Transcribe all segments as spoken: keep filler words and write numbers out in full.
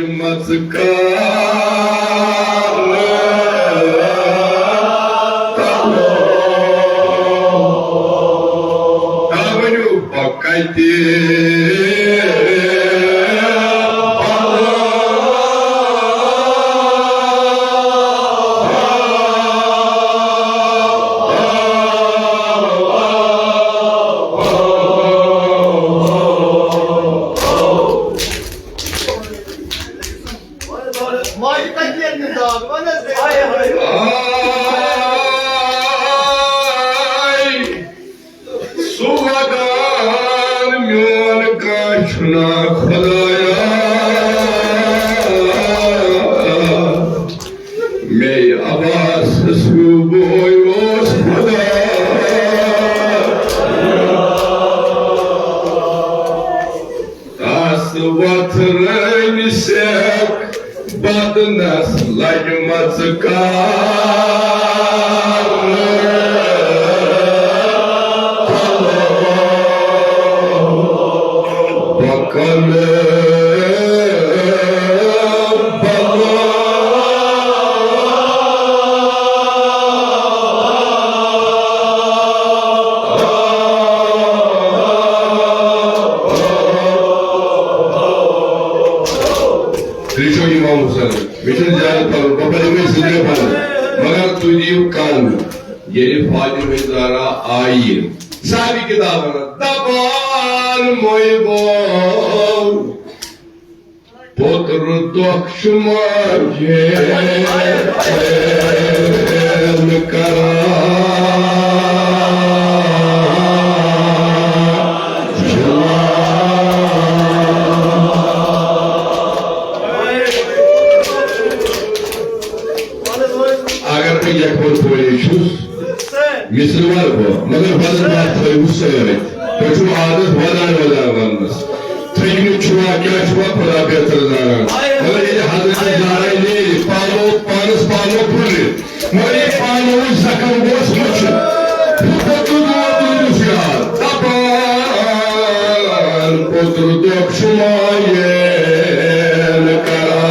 مژٕ کر تلو۔ آ، ؤنِو، بہٕ کتہِ ماجہِ کتہِ نیرِ نہٕ داغ، وَن حظ۔ آے، سُہ ودان میون کانٛہہ چھُنا خدایا۔ مے عباسس ہیوٗ بوے اوس خدا۔ تس وتھرٲوۍ سٮ۪کھ بدنس لجمژ کر۔ پکن بغٲر۔ تُہۍ چھِو امام حسین، مےٚ چھُنہٕ زیادٕ پَرُن، بہٕ پَرٕ یِمَے زٕ ترٛےٚ پَرٕ، مگر تُہۍ دِیِو کَن۔ ییٚلہِ فاطمہ زہرا آیہِ، صاحبِ کِتاب وَنان، دَپان مۄے گوٚو، پوٚتُر دۄکھ چھُ ماجہِ کران۔ اگر بہٕ یکبر پوری چھُس، مصرٕ وَرٕ بہٕ، مگر بدل بات تھٲیِو سۭتۍ۔ تۄہہِ چھُو عادت ودان ودان وننَس۔ تھٔکمٕتۍ چھِوا، کیٛاہ چھِوا، خۄدا بہتر زانان۔ مگر ییٚلہِ حضرت زہرا نیرِ، پانو، پانَس پانو پھُلہِ، مگر یہِ پانوٕے زخم گوٚژھ مُچھُن۔ پھُٹُن ووتُن گوٚژھ یاد۔ دَپان پوٚتُر دۄکھ چھُ مایَن کران۔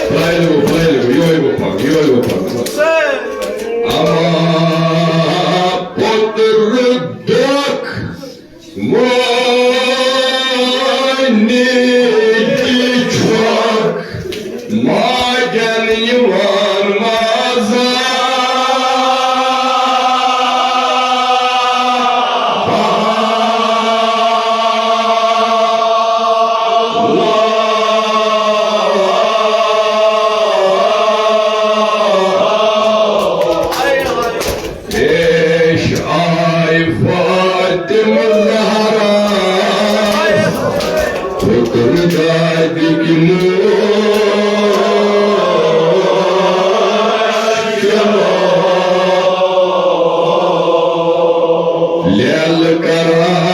پھٔہلِو، پھٔہلِو، یورٕ یِیِو پَکھ، یورٕ یِیِو پَکھ۔ اما پوٚتُر دۄکھ وٲنِج چھۄکھ، ماجن یِوان مازا۔ پیش آیہِ فاطمہ زہرا، پُتر دادِ کی موج لیل کران۔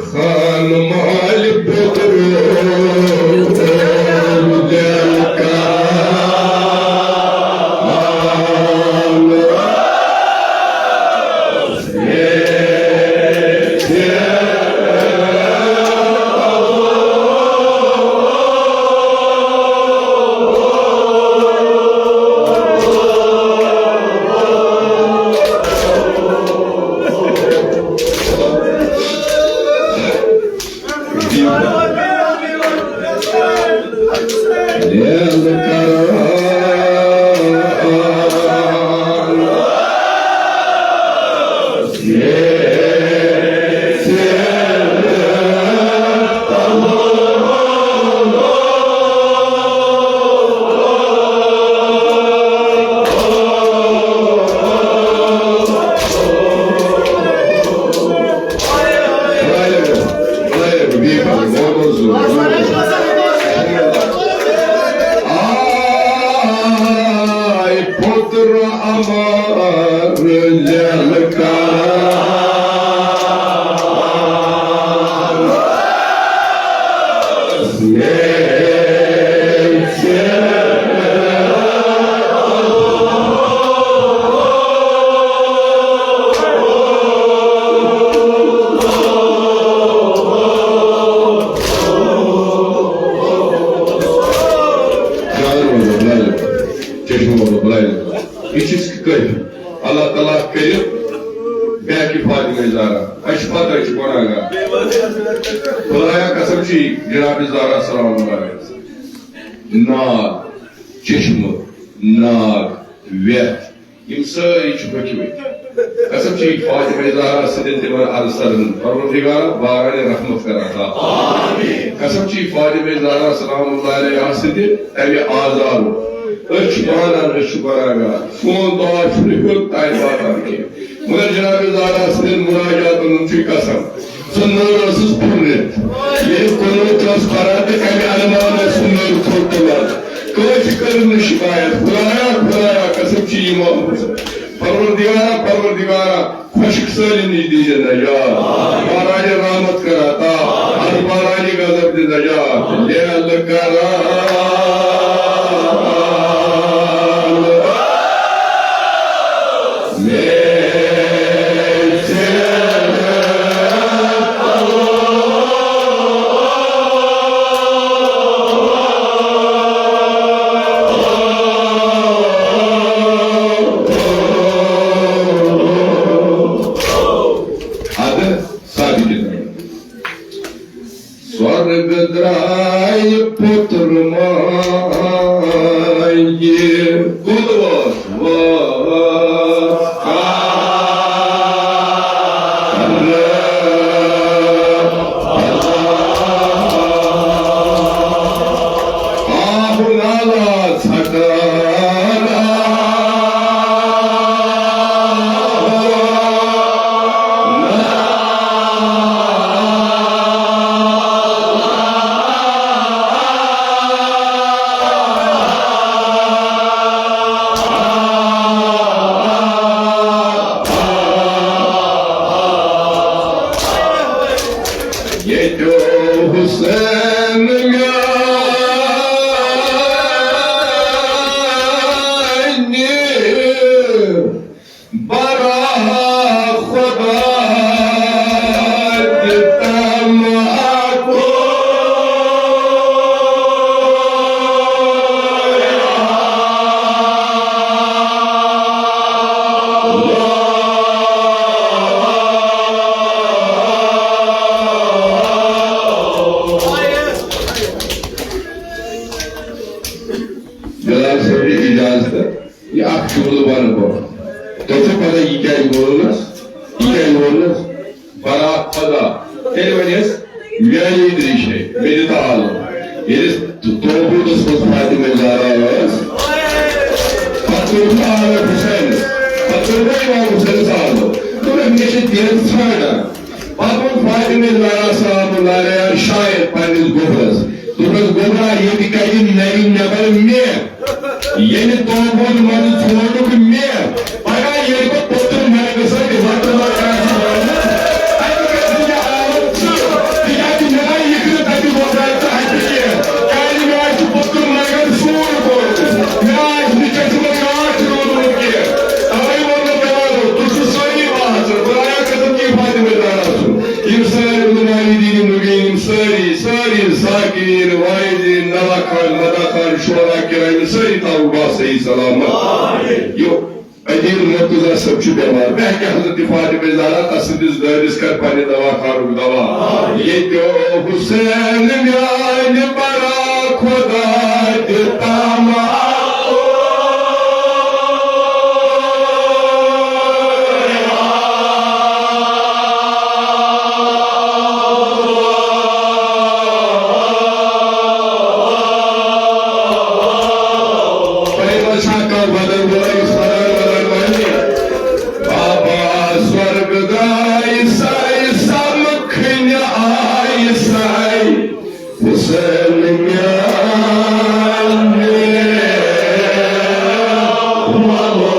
خان مال پتر آے پُتر اَمر للکار۔ چشمہ وولو بلایہِ۔ یہِ چھِ کٲفی۔ اللہ تعالیٰ کٔرِو بیٚیہِ فاطمہ زہرا۔ اَسہِ چھِ پتہ، أسۍ چھِ گۄناہگار۔ خدایا قسم چھِ جناب زہرا سلام اللہ علیہ۔ ناگ، چشمہٕ، ناگ، ویٚتھ، یِم سٲری چھِ ہوٚکھمٕتۍ۔ قسم چھِ فاطمہ زہرا سٕنٛدٮ۪ن تِمن عنصرن۔ پروردگارا، باران رحمت کر عطا۔ قسم چھِ فاطمہ زہرا سلام اللہ علیہا سٕنٛدِ تَمہِ آزارُک۔ أسۍ چھِ وانان، أسۍ چھِ گۄناہگار۔ سون دعا چھُنہٕ ہیوٚر تانۍ واتان کینٛہہ۔ مگر جناب زہرا سٕنٛدٮ۪ن مناجاتن ہُنٛد چھُ قسم۔ سُہ نٔر ٲسٕس پھُرنِتھ۔ ییٚلہِ کُنُتھ ٲس پران تہٕ کمہِ انمان ٲسۍ سُہ نٔر تھوٚد تُلان۔ کٲنٛسہِ کٔرٕن نہٕ شکایت، خدایا، خدایا، قسم چھِ یِمو۔ پروردگارا، پروردگارا، خۄشک سٲلِم نِش دیٖزِ نجات۔ مہراج رحمت کر عطا، از مہراج غضب دِ نجات۔ لے اللہ کران۔ اَدٕ سادٕ کِتاب۔ سۄرگ درٛاے پُتر مانگہِ، کُلوس وٲژ کر۔ آہ نالہ ژھٹان۔ ییٚتیو حُسین میانہِ برا خدا تم آکو۔ جناب صٲب، اجازت۔ یہِ اکھ جملہٕ وَنہٕ بہٕ۔ تۄہہِ چھو پتہ یہِ کیٛازِ ووٚنُس؟ یہِ کیٛازِ ووٚنُس؟ برا خدا۔ تیٚلہِ وَنٮ۪س، میٛانہِ دِلہِ چھے، مےٚ دِ تال۔ ییٚلہِ توبوٗدَس منٛز فاطمہ زہرا ٲس، پتہٕ کوٚر مےٚ آل حسینَس، پتہٕ کوٚر مےٚ امام حسینَس آل۔ دوٚپُن، مےٚ چھِ دِل ژھانٛڈان۔ پتہٕ ووٚن فاطمہ زہرا سلام اللہ علیہا شاید پننِس گوٚبرس۔ دوٚپنس، "گوٚبرا، ییٚتہِ کَتہِ نَرِ نٮ۪بر مےٚ؟ ییٚمہِ توبوٗد منٛزٕ ژھونڈُکھ مےٚ۔ پگاہ ییٚلہِ بہٕ پوٚتُن مرگہٕ سۭتۍ وتہٕ وتہٕ آسہٕ درٛامُت، اَتہِ گژھِ مےٚ آمُت ژٕ۔" سٲری، سٲری ذاکرین، واعظین، نوا خان، مدا خان، شعراء کرام، سٲری تھاوو با صحیح سلامت۔ یہِ عدیل مرتضی صٲب چھُ بٮ۪مار، بہٕ ہٮ۪کہٕ حضرت فاطمہ زہرا تسٕنٛدِس دٲدِس کر پننہِ دوا خانُک دوا۔ ییٚتہِ حسین میانہِ برا خدا دِ تمام۔ تۄہہِ ما چھا کانٛہہ بدل وٲلۍ، سرن ولن وٲلۍ؟ بابا سۄرگہٕ درٛاے ساے، سمکھنہِ آے ساے، حسین میانہِ وَلو۔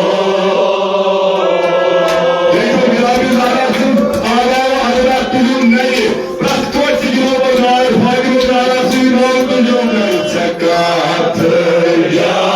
دیکھو، جناب زہرا سُنٛد آلو حضرات تُلِو نَیہِ۔ پرٛٮ۪تھ کٲنٛسہِ گِنٛدو بہٕ ناو فاطمہ زہرا سٕنٛدۍ ناو تُلِو نَیہِ۔ ژےٚ کَتھ جایہِ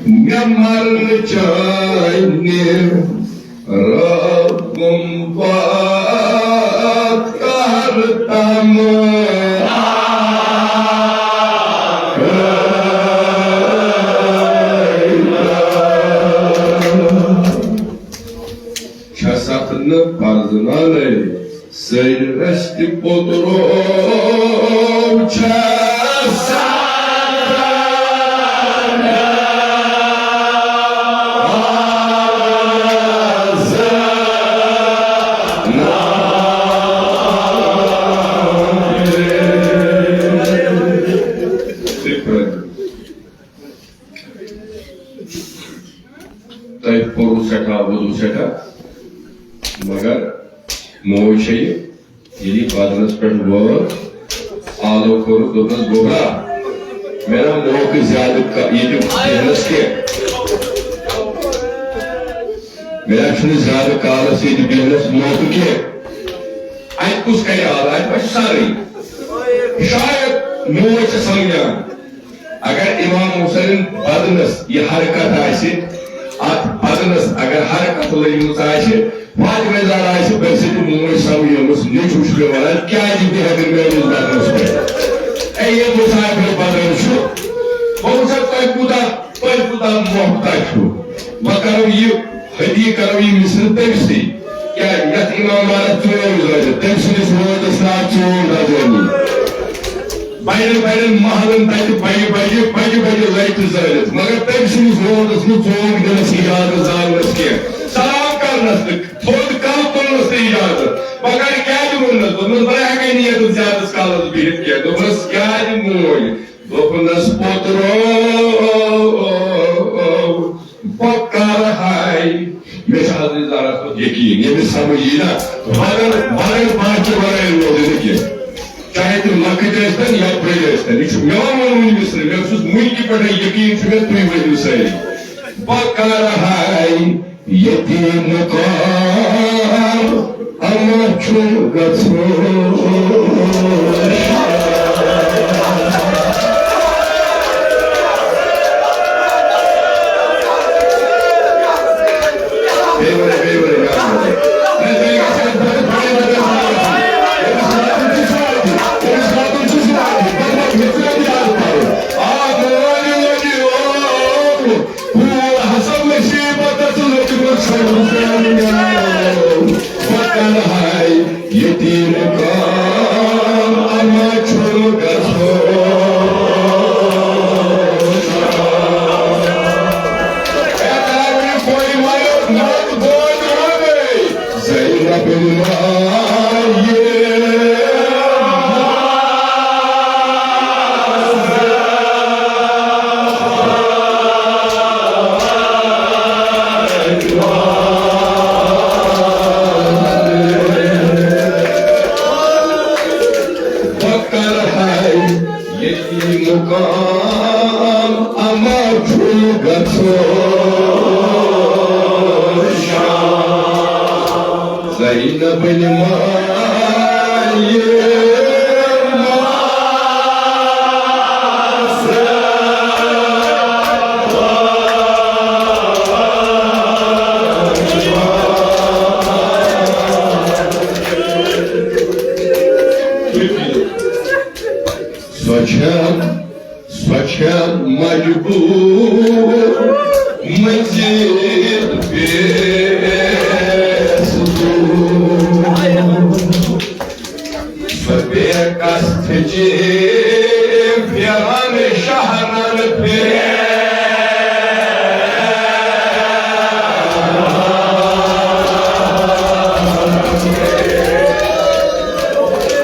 مےٚ مرنہٕ چانہِ رَبُم واتہٕ قہر تام۔ چھَس اَتھ نہٕ پرزٕنانے، سٔرۍ رٔستہِ پوٚترو چھَس تۄہہِ کوٚروٕ سٮ۪ٹھاہ وضوٗ سٮ۪ٹھاہ، مگر موج چھےٚ یہِ، ییٚلہِ یہِ بدنس پٮ۪ٹھ وٲژ، آلو کوٚرُکھ، دوٚپنس، "گوٚبرا، مےٚ نا موقعہٕ زیادٕ کا-، ییٚتہِ بیٚہنس کینٛہہ۔ مےٚ نا چھُنہٕ زیادٕ کالس ییٚتہِ بیٚہنس موقعہٕ کینٛہہ۔ اَتہِ کُس کرِ آلو؟ اَتہِ ما چھُ سرٕے؟" شاید موج چھےٚ سمجھان۔ اگر امام حسین بدنس یہِ حرکت آسہِ، اتھ بدنس اگر حرکت لٔجمٕژ آسہِ، فاطمہ زہرا آسہِ بٔرسہِ تہٕ موج سمجھٲومٕژ، نیٚچوٗ چھُ مےٚ ونان، کیازِ بیہکھ نہٕ میٲنِس بدنس پٮ۪ٹھ؟ اے، یہِ مسافر بدن چھُ، بہٕ وٕچھکھ تۄہہِ کوٗتاہ، تۄہہِ کوٗتاہ محتاج چھُ۔ بہٕ کرو یہِ حدیث کرو یہِ مِثال تٔمۍ سٕے۔ کیٛازِ یَتھ امامَس ژوٗنٛٹھۍ زٲلِتھ، تٔمۍ سٕنٛدِس روزَس ناو ژوٗنٛٹھۍ رَزٲنی۔ بَڑٮ۪ن بَڑٮ۪ن محلَن تَتہِ بَجہِ بَجہِ، بَجہِ بَجہِ لَٹہِ زٲلِتھ، مگر تٔمۍ سٕنٛدِس روزَس نہٕ ژوٗنٛٹھۍ دِنَس اِجازت زالنَس کینٛہہ، سلام کَرنَس تہٕ تھوٚد کَلہٕ تُلنَس تہٕ اِجازت۔ مگر کیٛازِ ووٚننَس؟ دوٚپنَس، بہٕ ہٮ۪کَے نہٕ ییٚتَس زیادَس کالَس بِہِتھ کینٛہہ۔ دوٚپنَس، کیٛازِ موج؟ دوٚپنَس، پوٚترو، بہٕ کَرٕ ہاے۔ مےٚ چھُ حضرت زہرا پٮ۪ٹھ یقیٖن، ییٚمِس سمجھ یہِ نا، بغٲر، بغٲر پاکہِ ورٲے روزِ نہٕ کینٛہہ۔ چاہے تِم لۄکٕٹۍ ٲسۍتن یا بٔڑۍ ٲسۍتن۔ یہِ چھُ مےٚ ووٚن وٕنہِ مِصرٕ، مےٚ اوسُس وٕنہِ تہِ پٮ۪ٹھَے یقیٖن چھُ مےٚ، تُہۍ ؤنِو سٲری۔ بہٕ کَرٕ ہاے یتیٖم کار، اما چھُم گژھُن۔ بیٚیہِ ؤنِو، بیٚیہِ ؤنِو، بیٛاکھ ؤنِو۔ نہ، بیٚیہِ گژھِ اَتھ بٔڑ، بٔڑ، بٔڑ، بٔڑ۔ أمِس واتُن چھُ سُہ واتہِ، أمِس واتُن چھُ سُہ واتہِ۔ پَتہٕ ما ہیٚکہِ نہٕ یاد پَرُن۔ آ، مٲلۍ لٔگۍ اورٕ۔ پوٗرٕ ہسا مُصیٖبتس لٔجمٕژ چھَم زنٛگہٕ۔ بہٕ کرٕ ہاے یتیٖم کار، اما چھُم گژھُن۔ اے تاکہِ کوئی مَرِ نَتہٕ بوزٕ وَنے۔ زینب مایہِ۔ بہٕ کرٕ ہاے یتیٖم کار، اما چھُم گژھُن شام۔ زینب نہِ مایہِ۔ سۄ چھےٚ، سۄ چھےٚ مجبوٗر مٔزیٖد بیٚیِس دوٗر۔ سۄ بے قصد چھِ پھِران شہرن پھِرِ۔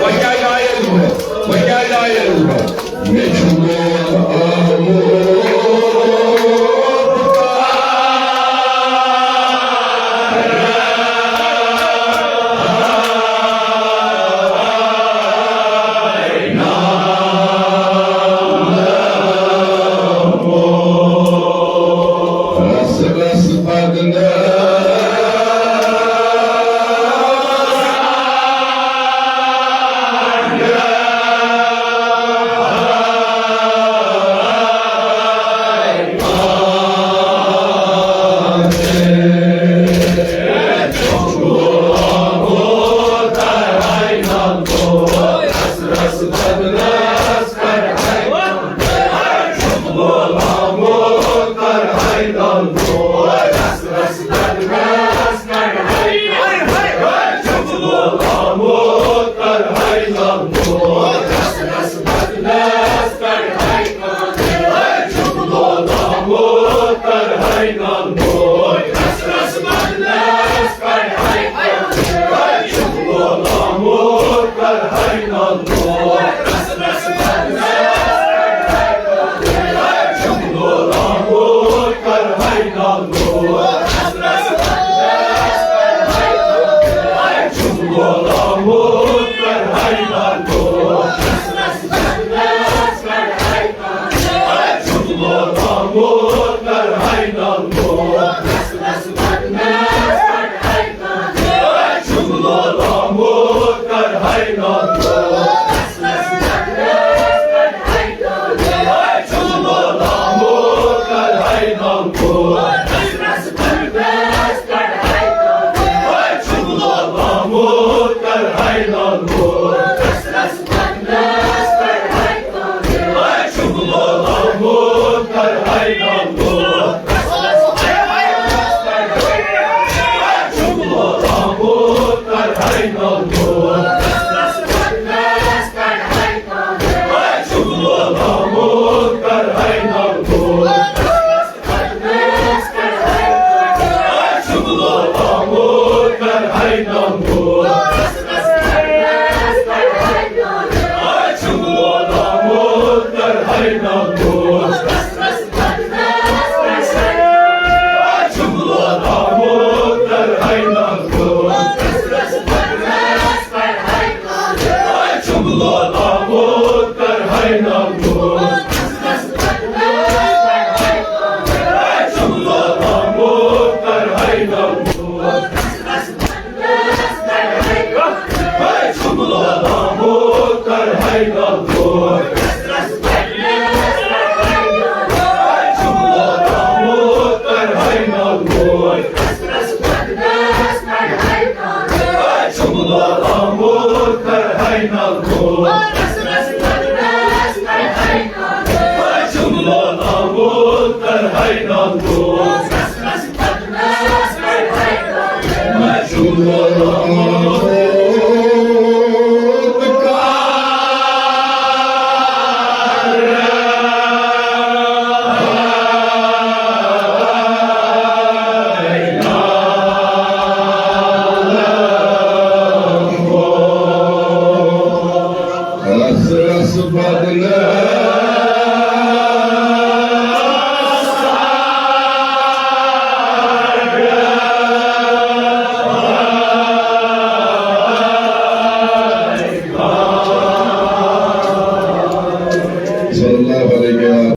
وۄنۍ کیٛاہ جایہِ؟ وۄنۍ کیٛاہ جایہِ؟ مےٚ چھُ مول آمُت۔ رس رس بدن